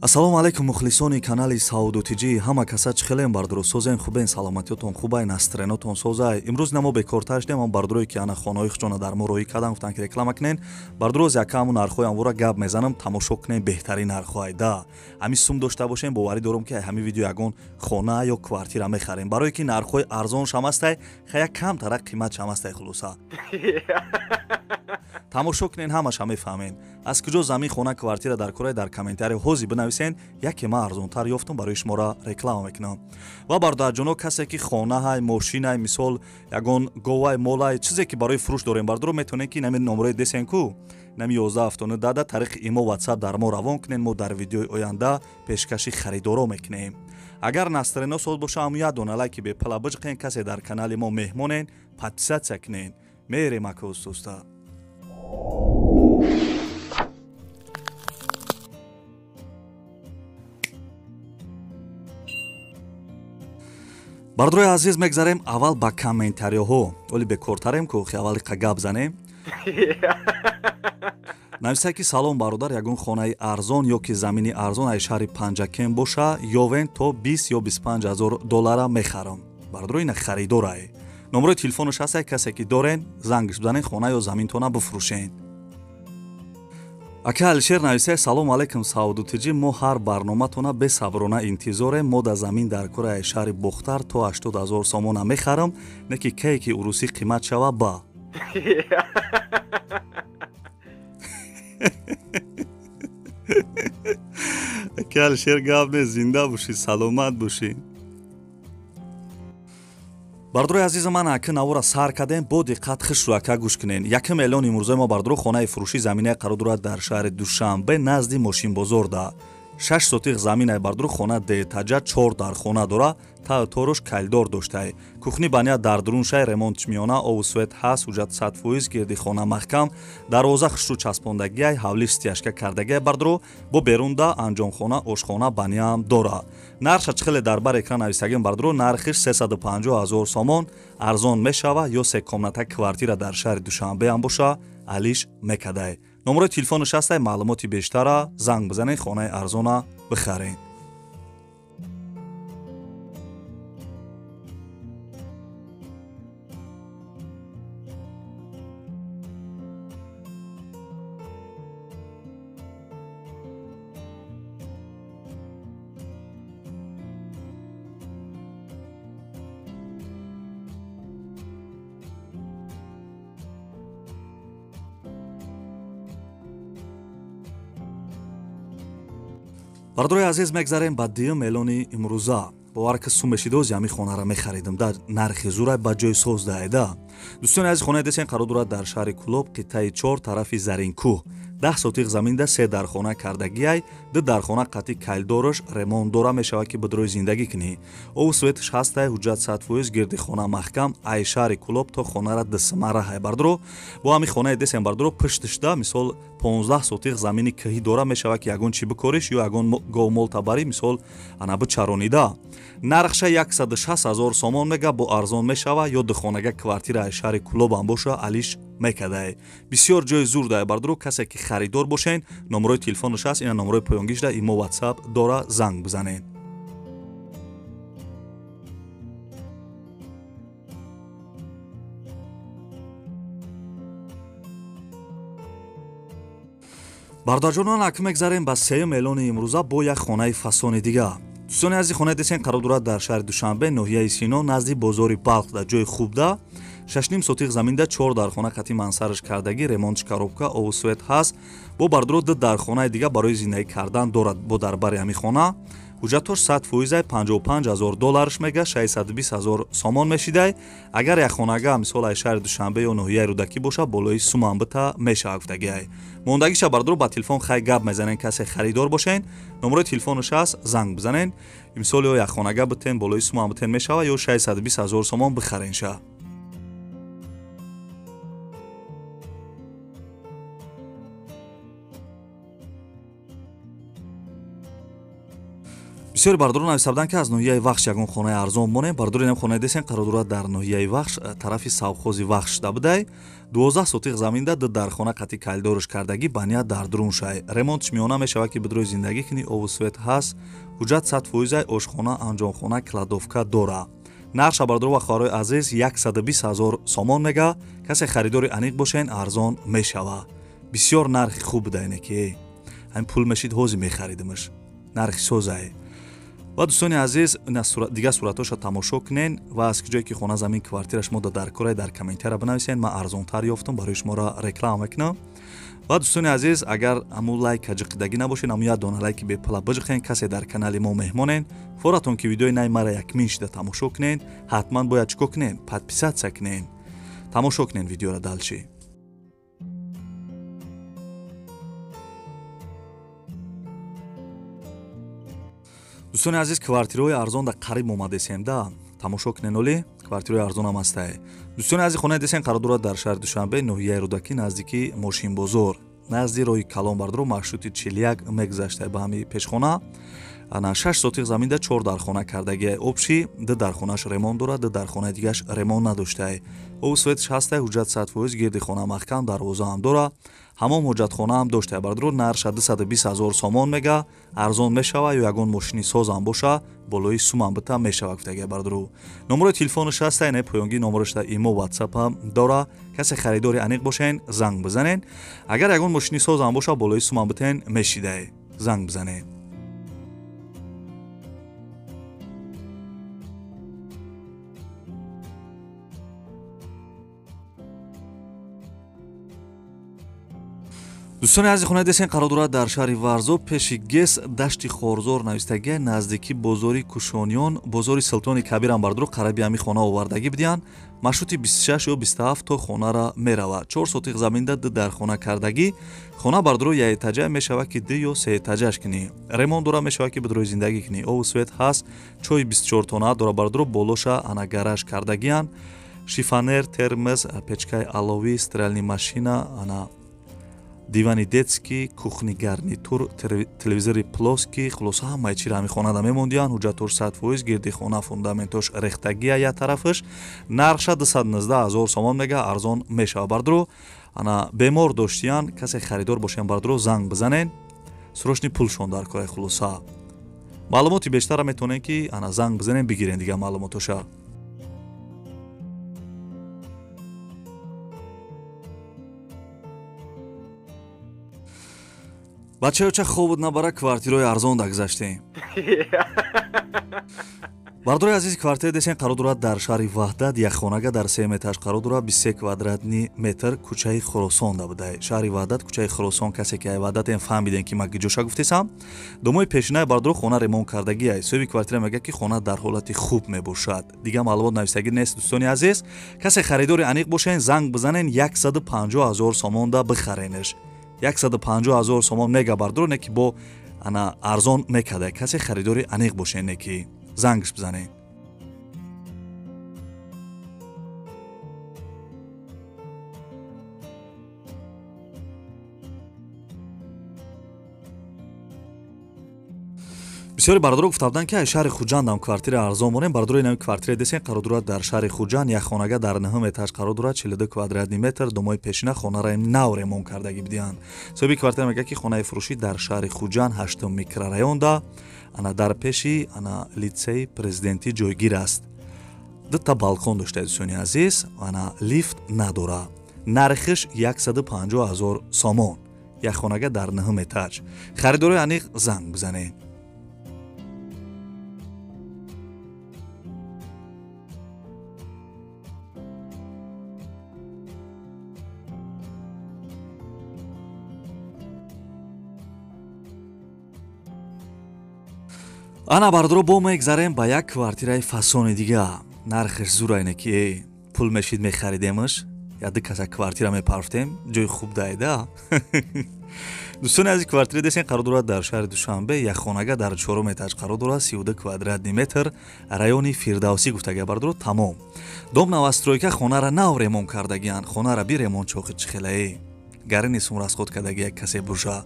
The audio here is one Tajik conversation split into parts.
Ассалому алайкум мухлисони канали Сауду ТЖ. Ҳама каса чӣ хелем бардуро созем, хубен, саломатиётон хубай, настроениятон созай. Имрӯз намо бекортар шудем, ам бардурое ки ана хонаҳои худшона дар мо роҳӣ кардам, гуфтан ки реклама кунен. Бардуроз якаму нархҳои амвора гап мезанам, тамошо кунен, беҳтарин нархҳоай да. Ҳами сум дошта бошем, боварӣ дорам ки ҳами видео ягон хона ё квартира мехарем. Барое ки нархҳои арзон шамастай, хая камтара қимат шамастай хулоса. Тамошо кунен, ҳамаша мефаҳмен. Аз куҷо замин, хона, квартира дар кораи дар комментария ҳозир бинависен, яке ман арзонтар ёфтам, барои шуморо реклама мекунам. Ва бародарҷоно, касе ки хонаҳай, мошинай, мисол ягон говай, молай, чизе ки барои фурӯш дорем, бардоро метавонед ки нами номерои десен ку нами 1179 дада тариқи имо WhatsApp дар мо равон кунен, мо дар видеои оянда пешкаши харидоро мекунем. Агар настроено соз боша, ҳам як дона лайки бепала биҷиқен, касе дар канали мо меҳмонен, подписатсия кунен. Мерем ака устуста. Бардорои азиз, мегзарем аввал ба комментариёҳо. Оли бекортарем ку, хи аввали қа гап занем. Нависае ки салом бародар, ягон хонаи арзон ё ки замини арзон ай шаҳри Панҷакен боша, ёвен то 20 ё 25 ҳазор доллара мехарам. Бардоро, ина харидорае. Номерои телефонаш ҳастай, касе ки дорен, зангш бизанен, хона ё заминтона бифурӯшен. Ака Алишер нависае: салом алайкум Сауду ТЖ, мо ҳар барноматона бесаброна интизорем. Мо да замин дар кораи шаҳри Бохтар то 80 ҳазор сомона мехарам, не ки кае ки урусӣ қимат шава ба. Ака Алишер, гап нест, зинда бошӣ, саломат бошӣ. Бардорои азизи ман, ака навора сар кардем, бо диққат хушрӯ ака гӯш кунен. Якум эълон имрӯзаи мо бардоро хонаи фурӯшӣ заминаи қарор дорад дар шаҳри Душанбе назди мошинбозорда. 6 сотиқ заминаи бардоро хона детаҷа 4 дар хона дора, та торош калидор доштай. Кухни баня дар дурун шай, ремонтш миёна, обу свет ҳаст, ҳуҷҷат 100%, гирди хона маҳкам, дарвоза хушрӯ часпондагиай, ҳавлиш стяжка кардагиай бардоро, бо берунда анҷомхона, ошхона баняам дора. Нархша чӣ хеле дар бар экран нависагем бардоро, нархиш 350 ҳазор сомон, арзон мешава ё се комната квартира дар шаҳри Душанбеам боша, алиш мекадай. Номерои телефонаш ҳастай, маълумоти бештара занг бизанед, хонаи арзона бихаред. Бардорои азиз, мегзарем ба дуюм эълони имрӯза. Бовар ки сум мешидоз, ҳами хонара мехаридам, дар нархи зурай ба ҷои соз даеда. Дӯстони азиз, хонаи десен қарор дорад дар шаҳри Кулоб, қитъаи 4 тарафи Заринкӯҳ. 10 сотиқ заминда 3 дархона кардагиай, 2 дархона қатъи калидораш ремонт дора, мешавад ки бидрои зиндагӣ кунӣ. Обу светаш ҳастай, ҳуҷҷат 100%, гирди хона маҳкам, ай шаҳри Кулоб то хонара дисима раҳай бардоро. Бо ҳами хонаи десен бардоро пушташда мисол 15 сотиқ замини кӯҳӣ дора, мешавад ки ягон чӣ бикориш ё ягон говмол табарӣ, мисол ана бичаронида. Нархша 160 ҳазор сомон мега, бо арзон мешава ё духонага квартира ай шаҳри Кулобам боша, алиш мекадай. Бисёр ҷои зур дай бардоро, касе ки харидор бошен, номерои телефонаш ҳаст, ина номерои поёнгишда имо WhatsApp дора, занг бизанед. Бародарҷонон, ака мегзарем ба сеюм эълони имрӯза бо як хонаи фасони дига. Дӯстони азиз, хонаи десен қарор дорад дар шаҳри Душанбе, ноҳияи Сино, назди бозори Балх, дар ҷои хубда. 6,5 сотиқ заминда 4 дархона қатъи мансараш кардагӣ, ремонтш коробка, обу свет ҳаст. Бо бардоро 2 дархонаи дига барои зиндагӣ кардан дорад бо дар бари ҳами хона. Ҳуҷҷатош 100%, 55 ҳазор долларш мега, 620 ҳазор сомон мешидай. Агар як хонага мисол ай шаҳри Душанбе ё ноҳияи Рӯдакӣ боша, болои сумам бита мешава гуфтагиай. Мондагиша бардоро ба телефон хай гап мезанен, касе харидор бошен, номерои телефонаш ҳаст, занг бизанен. Мисол ё як хонага битен, болои сумам битен мешава ё 620 ҳазор сомон бихаренша. Бисёри бардорон нависта буданд, ки аз ноҳияи Вахш ягон хонаи арзон монем. Бардори инам хонаи десен қарор дорад дар ноҳияи Вахш, тарафи совхози Вахш шуда будай. 12 сотиқ заминда ду дархона қати калидорш кардагӣ, ба ният дар дурун шай. Ремонтш миёна мешавад, ки бидрои зиндагӣ кунӣ, обу свет ҳаст, ҳуҷҷат 100%, ошхона, анҷомхона, кладовка дора. Нархша, бардор ва хоҳарои азиз, 120 ҳазор сомон мега. Касе харидори аниқ бошен, арзон мешава. Бисёр нархи хуб буда ине ки ҳамин пул мешид, ҳозир мехаридимаш. Нархи созае. Ва дӯстони азиз, дигар суратҳоша тамошо кунен ва аз ҷое ки хона, замин, квартира шумо дар корай, дар комментария бинависен, ман арзонтар ёфтам, барои шуморо реклама мекунам. Ва дӯстони азиз, агар ҳамун лайка ҷиқидагӣ набошед, ҳамун як дона лайки бепула биҷиқен. Касе дар канали мо меҳмонен, форатон ки видеои най мара якмин шида тамошо кунен, ҳатман бояд чӣ кор кунен? Подписаться кунен, тамошо кунен видеоро дальше. Дӯстони азиз, квартираҳои арзон дар қариб омадесем да, тамошо кунен, оли квартираҳои арзон ҳам ҳастае. Дӯстони азиз, хонаи десен қарор дорад дар шаҳри Душанбе, ноҳияи Рӯдакӣ, наздики мошинбозор, назди роҳи калон, бардоро, маршрути 41 мегузаштае ба ҳами пешхона. Ана 6 сотиқ заминда 4 дархона кардагиай общий, ду дархонааш ремонт дорад, ду дархонаи дигааш ремонт надоштае. Обу светш ҳастае, ҳуҷҷат 100%, гирди хона маҳкам, дарвоза ҳам дора, ҳамон ҳуҷҷатхона ҳам доштае. Бардоро, нархша 220 ҳазор сомон мега, арзон мешава, ё ягон мошини созам боша, болои сумам бита мешава гуфтагия бардоро. Номерои телефонаш ҳастае, не поёнгии номерошда имо, ватсап ҳам дора. Касе харидори аниқ бошен, занг бизанен. Агар ягон мошини созам боша, болои сумам битен мешидае, занг бизанен. Дӯстони азиз, хонаи десен қарор дорад дар шаҳри Варзоб, пеши ГЭС, дашти Хорзор навистагия, наздики бозори Кушониён, бозори Султони Кабирам, бардоро, қариби ҳами хона овардагӣ бидиҳанд. Маршрути 26 ё 27 то хонара меравад. 4 сотиқ заминда ду дархона кардагӣ. Хона, бардоро, як этажа мешавад, ки ду ё се этажаш кунӣ. Ремонт дора, мешавад, ки бидрои зиндагӣ кунӣ. Обу свет ҳаст, чойи 24 тона дора, бардоро, болоша ана гараж кардагиянд. Шифоньер, термоз, печкаи аловӣ, стиральный машина, ана дивани детский, кухонный гарнитур, телевизори плоский, хулоса ҳамаи чиро ҳами хонада мемондиянд. Ҳуҷҷатош 100%, гирди хона фундаментош рехтагия як тарафаш. Нархша 219 ҳазор сомон мега, арзон мешава бардоро. Ана бемор доштиян, касе харидор бошен, бардоро, занг бизанен. Срочный пулшон дар кораи, хулоса. Маълумоти бештарро метавонед, ки ана занг бизанен, бигирен дигар маълумотоша. Бачаёча хобуд набара, квартираҳои арзон дагзаштем. Бардори азиз, квартира десен қарор дорад дар шаҳри Ваҳдат, як хонага дар се этаж қарор дорад, 23 квадратный метр, кӯчаи Хуросон да будай. Шаҳри Ваҳдат, кӯчаи Хуросон, касе ки ай Ваҳдатем, фаҳмидем, ки ман гиҷоша гуфтесам. Домои пешинаи, бардоро, хона ремонт кардагиай. Соҳиби квартира мегӯяд, ки хона дар ҳолати хуб мебошад. Дигар маълумот навистагӣ нест, дӯстони азиз. Касе харидори аниқ бошен, занг бизанен, 150 ҳазор сомонда бихаренеш. 150 ҳазор сомон мега, бардоро, не ки бо ана арзон мекарда. Касе харидори аниқ бошен, не ки зангш бизанед. Бисёри бародаро гуфта буданд, ки аз шаҳри Хуҷандам квартира арзон монем. Бародарои, нави квартира десен қарор дорад дар шаҳри Хуҷанд, як хонага дар нӯҳум этаж қарор дорад, 42 квадратный метр, домои пешина, хонара нав ремонт кардагӣ бидиҳанд. Соҳиби квартира мегӯяд, ки хонаи фурӯшӣ дар шаҳри Хуҷанд, ҳаштум микрорайонда, ана дар пеши ана литсеи президентӣ ҷойгир аст. Дута балкон дошта, дӯстони азиз, ана лифт надора. Нархиш 150 ҳазор сомон, як хонага дар нӯҳум этаж. Харидорои аниқ занг бизанед. Ана бардоро, бо мегзарем ба як квартираи фасони дига. Нархаш зурайне ки пул мешид, мехаридемаш, я ду каса квартира мепарфтем, ҷои хуб даида. Дӯстони азиз, квартира десен қарор дорад дар шаҳри Душанбе, як хонага дар чорум этаж қарор дорад, 32 квадратный метр, райони Фирдавсӣ гуфтага, бардоро, тамом. Дом новостройка, хонара нав ремонт кардагиянд. Хонара би ремонт чохи чихелаи гарини сум расход кардаги як касе буша.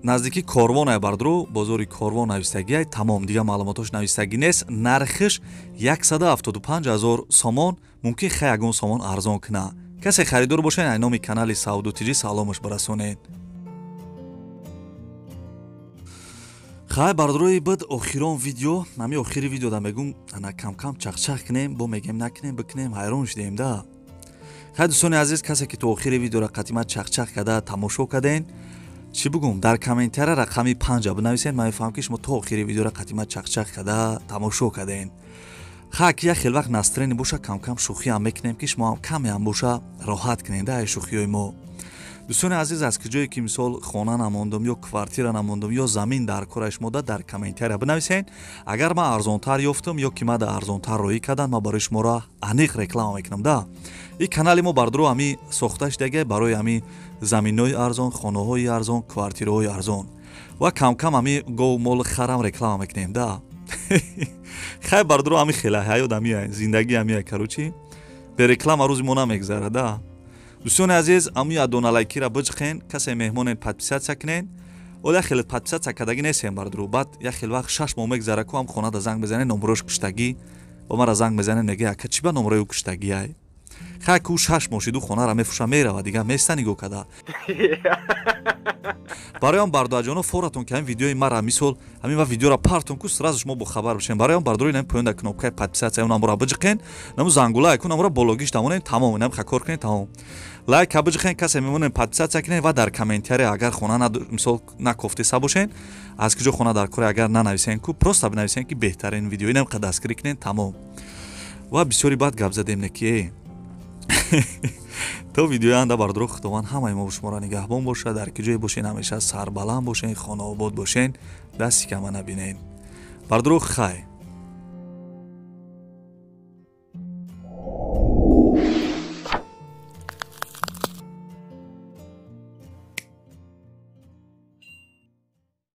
Наздики Корвон ай бардро, бозори Корвон навистагиай, тамом, дига маълумотош навистагӣ нест. Нархиш 175 000 сомон, мумкин хай ягон сомон арзон куна. Касе харидор бошед, ай номи канали Савдо ТЖ саломаш барасонед. Хай бардрои буд охирон видео, ҳами охири видео да мегум, ана кам-кам чақчақ кунем, бо мегем накунем, бикунем, ҳайрон шудем да. Хай дӯстони азиз, касе ки то охири видеоро қатима чақчақ карда тамошо карден, чӣ бугум, дар комментария рақами 5 бинависед, ман мефаҳмам ки шумо то охири видеоро қатима чақчақ карда тамошо карден. Ха ки як хел вақт настроение боша, кам-кам шӯхиам мекунем, ки шумо ҳам камеам боша роҳат кунед да шӯхиҳои мо. Дӯстони азиз, аз куҷое ки мисол хона намондум ё квартира намондум ё замин дар кораи шумо да, дар комментария бинависед. Агар ман арзонтар ёфтам ё ки ман арзонтар роҳӣ кардам, ман барои шуморо аниқ реклама мекунам да. Ин канали мо бардро ҳами сохта шудага барои ҳами заминҳои арзон, хонаҳои арзон, квартираҳои арзон ва кам-кам ҳами гов мол харам реклама мекунем да. Хай бардро, ҳами хела ҳаёт ҳами зиндагӣ ҳами, короче, бе реклама рӯзи мо намегзарад да. Дӯстони азиз, ами ядона лайкира биҷиқен, касе меҳмонен подписаться кунен. Ол як хеле подписаться кардагӣ нестем бардро, баъд як хел вақт 6 моҳ мегзара ку ҳам хонада занг мезанен, номрош куштагӣ, ба мара занг мезанен, мега ака чӣ ба номрои ӯ куштагӣ ай? Хай ку 6 моҳ шиду хонара мефурӯша мерава, дига места нигоҳ када. Барои он бардоаҷоно форатон ки ҳамин видеои мара мисол ҳамин ва видеора партон ку сразу шумо бохабар бишен. Барои он бардорои нам поён дар кнопкаи подписаться намора биҷиқен, наму зангула ку намора бологиш дамонем, тамом, нам ха кор кунем, тамом. Лайк биҷиқен, касе мемонем подписаться кунем ва дар комментария агар хона мисол накофтеса бошен, аз куҷо хона дар кора агар нанависен ку, просто бинависен ки беҳтарин видео, инам қа дастгирӣ кунем, тамом. Ва бисёри бад гап задем не ки то видеои анда бардоро Худованд ҳамаи мо шуморо нигаҳбон бошад. Дар ки ҷое бошен ҳамеша сарбаланд бошен, хонаобод бошен, дасти кама набинен. Бардоро хай.